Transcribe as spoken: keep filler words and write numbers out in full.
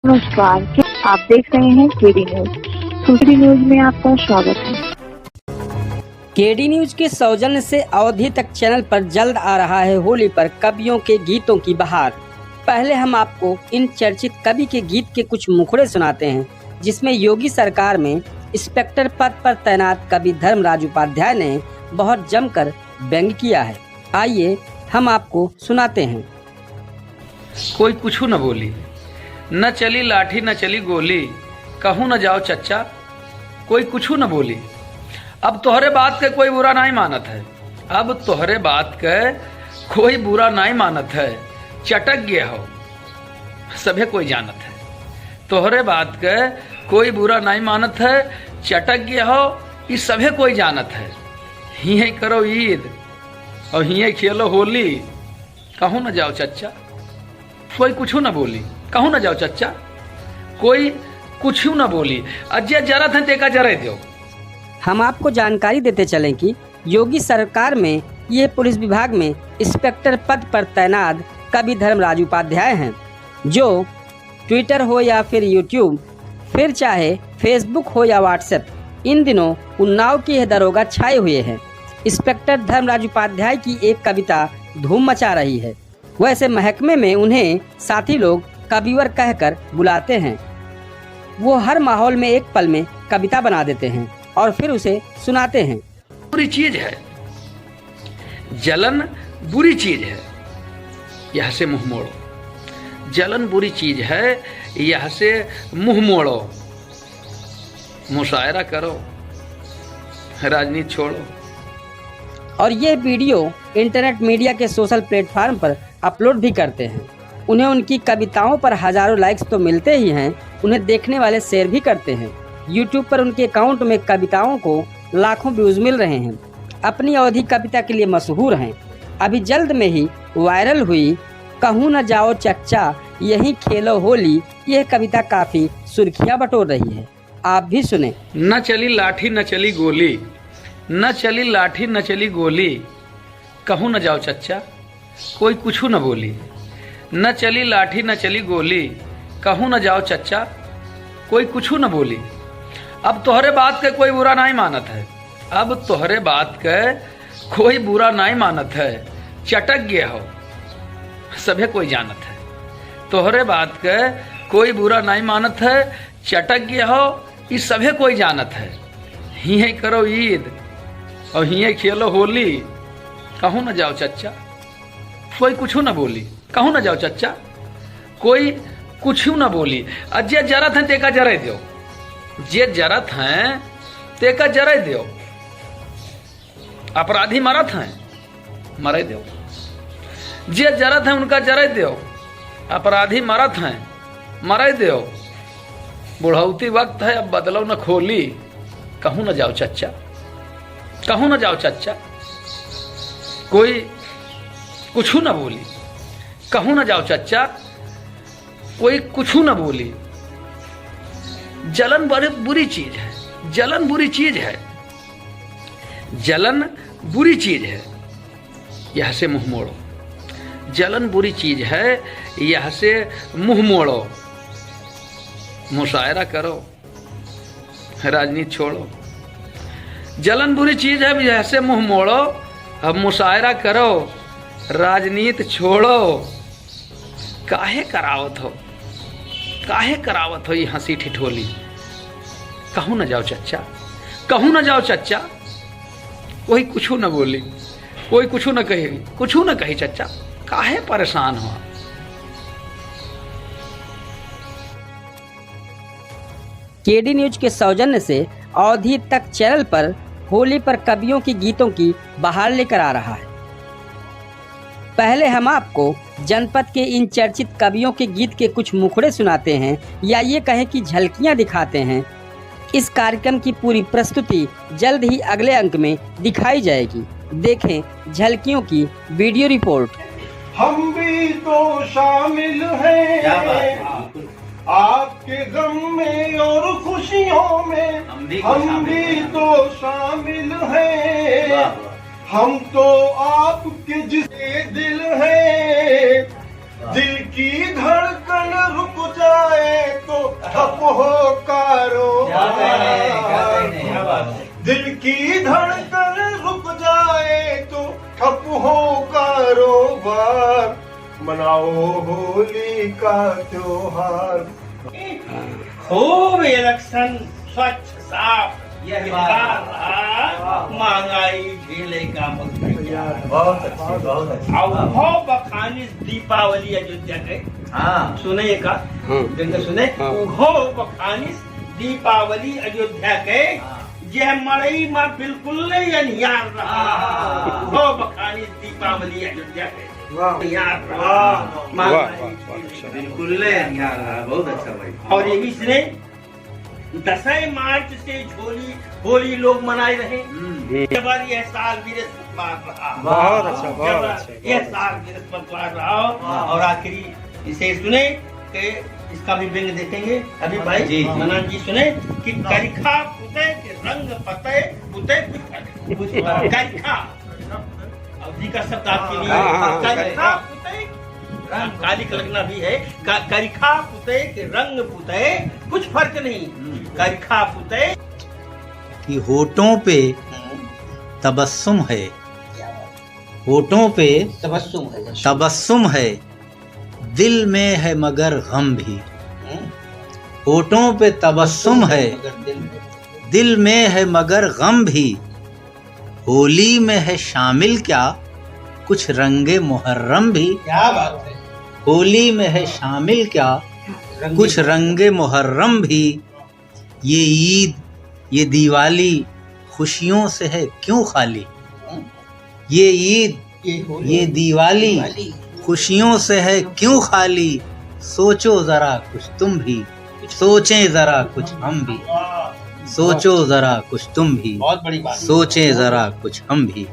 नमस्कार, आप देख रहे हैं केडी न्यूज। केडी न्यूज में आपका स्वागत है। केडी न्यूज के सौजन्य से अवधी तक चैनल पर जल्द आ रहा है होली पर कवियों के गीतों की बहार। पहले हम आपको इन चर्चित कवि के गीत के कुछ मुखड़े सुनाते हैं, जिसमें योगी सरकार में इंस्पेक्टर पद पर तैनात कवि धर्मराज उपाध्याय ने बहुत जमकर व्यंग किया है। आइए, हम आपको सुनाते हैं। कोई कुछू न बोली, न चली लाठी न चली गोली, कहूँ न जाओ चच्चा, कोई कुछू न बोली। अब तोहरे बात के कोई बुरा नाहीं मानत है, अब तोहरे बात के कोई बुरा नाहीं मानत है, चटक गया हो, सभे कोई जानत है। तोहरे बात के कोई बुरा नाहीं मानत है, चटक गया हो, ई सभे कोई जानत है। हिये करो ईद और हिये खेलो होली, कहूँ न जाओ चच्चा, कोई कुछू न बोली, कहूँ न जाओ चच्चा, कोई कुछू न बोली। और जे जरत हैं, तेका जरे दो। हम आपको जानकारी देते चलें कि योगी सरकार में ये पुलिस विभाग में इंस्पेक्टर पद पर तैनात कवि धर्मराज उपाध्याय हैं, जो ट्विटर हो या फिर यूट्यूब, फिर चाहे फेसबुक हो या व्हाट्सएप, इन दिनों उन्नाव के यह दरोगा छाए हुए हैं। इंस्पेक्टर धर्मराज उपाध्याय की एक कविता धूम मचा रही है। वैसे महकमे में उन्हें साथी लोग कविवर कहकर बुलाते हैं। वो हर माहौल में एक पल में कविता बना देते हैं और फिर उसे सुनाते हैं। बुरी चीज है, जलन बुरी चीज है, यह से मुंह मोड़ो। जलन बुरी चीज है, यह से मुंह मोड़ो। मुशायरा करो, राजनीति छोड़ो। और ये वीडियो इंटरनेट मीडिया के सोशल प्लेटफॉर्म पर अपलोड भी करते हैं। उन्हें उनकी कविताओं पर हजारों लाइक्स तो मिलते ही हैं, उन्हें देखने वाले शेयर भी करते हैं। यूट्यूब पर उनके अकाउंट में कविताओं को लाखों व्यूज मिल रहे हैं। अपनी अवधी कविता के लिए मशहूर हैं। अभी जल्द में ही वायरल हुई कहूँ न जाओ चच्चा, यहीं खेलो होली, यह कविता काफी सुर्खियां बटोर रही है। आप भी सुने। न चली लाठी न चली गोली, न चली लाठी न चली गोली, कहूँ न जाओ चच्चा, कोई कुछू न बोली। न चली लाठी न चली गोली, कहूँ न जाओ चच्चा, कोई कुछू न बोली। अब तोहरे बात के कोई बुरा नाहीं मानत है, अब तोहरे बात के कोई बुरा नाहीं मानत है। चटक गया हो, सभे कोई जानत है। तोहरे बात के कोई बुरा नाहीं मानत है, चटक गया हो, ई सभे कोई जानत है। हिये करो ईद और हिये खेलो होली, कहूँ न जाओ चच्चा, कोई कुछू न बोली। कहूँ न जाओ चच्चा, कोई कुछू न बोली। आ जे जरत हैं, तेका जरे दो। जे जरत हैं, तेका जरे दो। अपराधी मरत हैं, मरे दो। जे जरत हैं, उनका जरे दो। अपराधी मरत हैं, मरे दो। बुढ़ौती वक्त है, अब बदलो न खोली। कहूँ न जाओ चच्चा, कहूँ न जाओ चच्चा, कोई कुछू न बोली। कहूँ न जाओ चच्चा, कोई कुछू न बोली। जलन बड़ी बुरी चीज है, जलन बुरी चीज है, जलन बुरी चीज है, यह से मुंह मोड़ो। जलन बुरी चीज है, यह से मुंह मोड़ो। मुशायरा करो, राजनीति छोड़ो। जलन बुरी चीज है, यह से मुंह मोड़ो। अब मुशायरा करो, राजनीति छोड़ो। काहे करावत हो, काहे करावत हो ये हंसी ठिठोली? कहूँ न जाओ चच्चा, कहूँ न जाओ चच्चा, कोई कुछू न बोली, कोई कुछू न कही, कुछू न कही चच्चा, काहे परेशान हो? केडी न्यूज के सौजन्य से अवधी तक चैनल पर होली पर कवियों के गीतों की बहार लेकर आ रहा है। पहले हम आपको जनपद के इन चर्चित कवियों के गीत के कुछ मुखड़े सुनाते हैं, या ये कहें कि झलकियां दिखाते हैं। इस कार्यक्रम की पूरी प्रस्तुति जल्द ही अगले अंक में दिखाई जाएगी। देखें झलकियों की वीडियो रिपोर्ट। हम भी तो शामिल हैं। क्या बात है, बिल्कुल। आपके गम में और खुशियों में हम भी तो हम शामिल भी हैं। तो शामिल हैं। वाह, वाह। हम तो आपके जिस दिल हैं। वाह। दिल की धड़कन रुक जाए कि धड़कन रुक जाए तो ठप हो कारोबार, मनाओ होली का त्योहार। खूब election स्वच्छ साफ, यही बात। रहा, महंगाई झेले का मुखिया। बहुत अच्छी, बहुत अच्छी। अब हो बखानिस दीपावली अयोध्या के। हाँ। सुने का? हाँ। जल्दी सुने। हाँ। हो बखानिस दीपावली अयोध्या के, हाँ। जे मड़ई मा बिल्कुल नहीं अनियार रहा। हाँ। हो बखानिस दीपावली अयोध्या के। वाह। अनियार रहा। वाह। माँ वाह, वाह, वाह, अच्छा। बिल्कुल नहीं अनियार रहा। बहुत अच्छा भाई। और यही से दसई मार्च से झोली, होली लोग मनाए रहे। हम्म। हम्म। जबर यह साल बृहस्पतिवार रहा। बहुत अच्छा, बहुत जबर अच्छा, यह बहुत साल अच्छा। बृहस्पतिवार रहा। वाह। और आखिरी इसे सुने कि इसका भी व्यंग देखेंगे। अभी भाई जी। मनन जी सुने कि करिखा पुतई के रंग पतई, पुतई कुछ फर्क नहीं। कुछ फर्क। करिखा। अब जी का शब्द आपके लिए। हाँ, हाँ, हाँ। करिखा पुतई, रंग कालिख लगना भी है। क-, करिखा पुतई के रंग पुतई, कुछ फर्क नहीं। हम्म। करिखा पुतई। कि होठों पे हम्म। तबस्सुम है। क्या बात। होठों पे तबस्सुम है। तबस्सुम है, दिल में है मगर गम भी। हम्म। होठों पे तबस्सुम है, मगर दिल में। दिल में है मगर गम भी। होली में है शामिल क्या कुछ रंगे मुहर्रम भी। क्या बात है। होली में है शामिल क्या रंगे कुछ मुहर्रम। रंगे मुहर्रम भी। ये ईद, ये दिवाली खुशियों से है क्यों खाली? हम्म। ये ईद, ये होली, ये दिवाली दिवाली। खुशियों से है क्यों खाली? सोचो जरा कुछ तुम भी, सोचें जरा कुछ हम भी। वाह। सोचो जरा कुछ तुम भी, बहुत बड़ी बात। सोचें जरा कुछ हम भी।